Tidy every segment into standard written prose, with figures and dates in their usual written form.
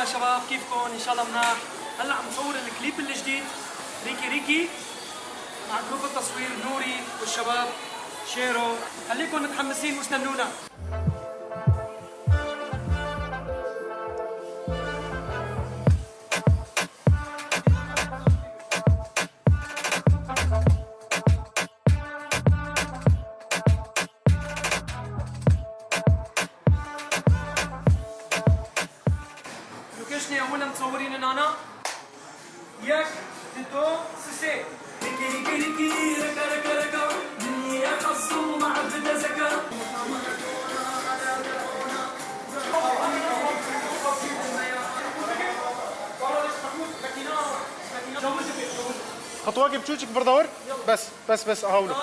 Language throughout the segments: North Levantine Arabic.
مرحبا شباب، كيفكم؟ ان شاء الله مناح. هلا عم نصور الكليب الجديد ريكي ريكي مع group التصوير نوري والشباب شيرو. خليكم متحمسين واستنونا. location اولا مصورين هنا ياك تدو سيسي ريكي ريكي ريكي ركا ركا ركا مني خصو مع عبد زكا. خطواك بتشوشك بردور بس بس بس اهولو.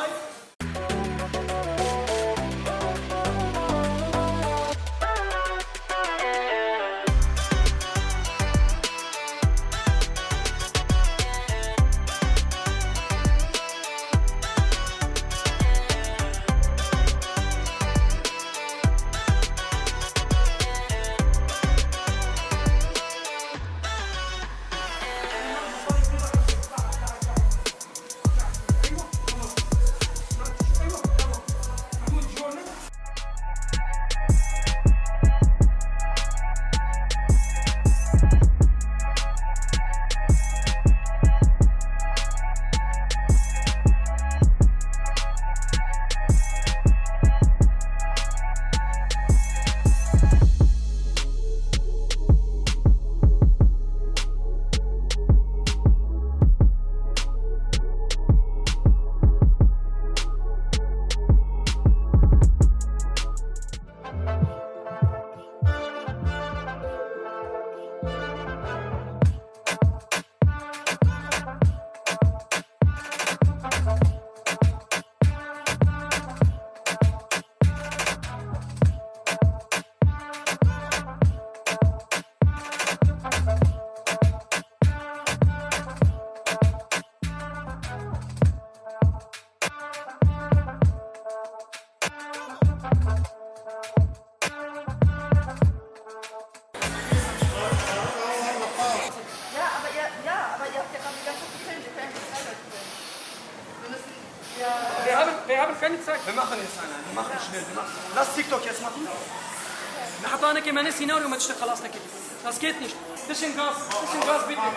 Ja, aber ihr, ja, aber ihr habt ja gerade die ganze Zeit gefilmt. Ihr könnt nicht selber filmen. Wir müssen, ja. Wir haben keine Zeit. Wir machen jetzt einen, wir machen schnell, wir machen. Lass TikTok jetzt machen. نحط انا كمان سيناريو ما تشتغل خلاص كده. Das geht nicht. Bisschen Gas, bisschen Gas bitte.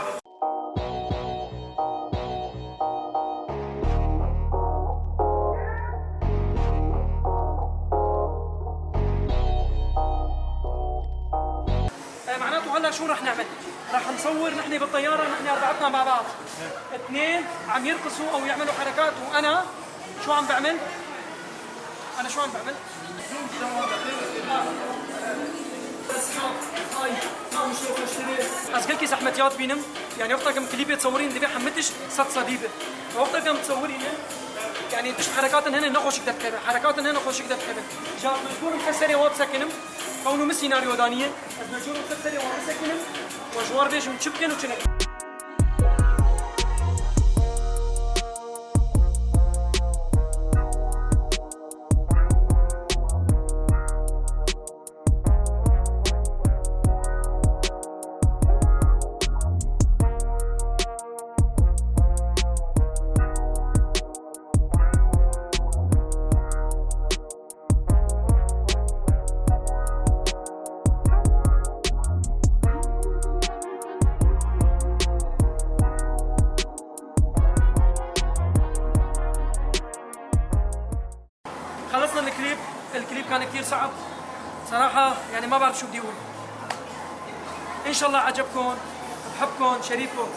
معناته هلا شو رح نعمل؟ رح نصور نحن بالطيارة، نحن اربعتنا مع بعض. اثنين عم يرقصوا او يعملوا حركات، وانا شو عم بعمل؟ انا شو عم بعمل؟ از كل زحمتيات بينم يعني وقتها كم كليب تصورين اللي حمتش صد صديبه، وقتها كم تصورين يعني تش حركات هنا نخش كده تخبر، حركات هنا نخش كده تخبر. جاب مجبور مفسري واب سكنم كونه مش سيناريو دانية، مجبور مفسري واب سكنم وجوار بيش مشبكن وشنك. خلصنا الكليب، الكليب كان كثير صعب صراحة، يعني ما بعرف شو بدي أقول. إن شاء الله عجبكم، بحبكم، شريفكم.